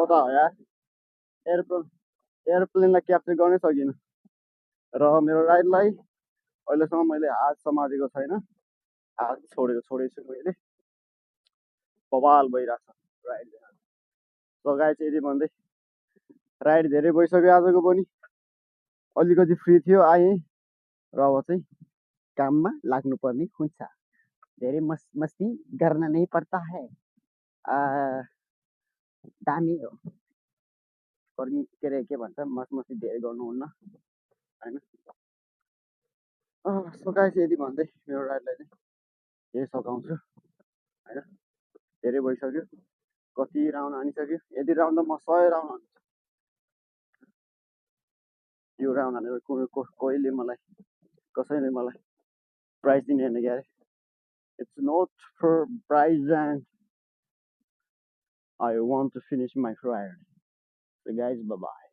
त हो यार एयरप्लेन एयरप्लेनलाई क्याप्चर गर्नै सकिनँ र मेरो राइडलाई अहिलेसम्म मैले हात समातेको छैन हात छोडेको छु मैले बवाल भइरहेको छ राइड सो गाइस यदि भन्दै राइड धेरै भइसक्यो आजको पनि अलिकति फ्री थियो आएँ र अब चाहिँ काममा लाग्नुपर्ने हुन्छ धेरै मस्ती गर्न नै पर्ता है दामी हो गर्मी के अरे के भन्छ मस्ती धेरै गर्नुहुन्न होइन सो गाइस यदि भन्दै मेरो राइडलाई चाहिँ यही सघाउँछु होइन धेरै भइसक्यो कति राउन्ड हानिसक्यो यदि राउन्ड त म 100 राउन्ड हान्छु यो राउन्ड हानेर कोहीले मलाई कसैले मलाई प्राइज दिने होइन क्या it's not for prize and I want to finish my ride so guys bye bye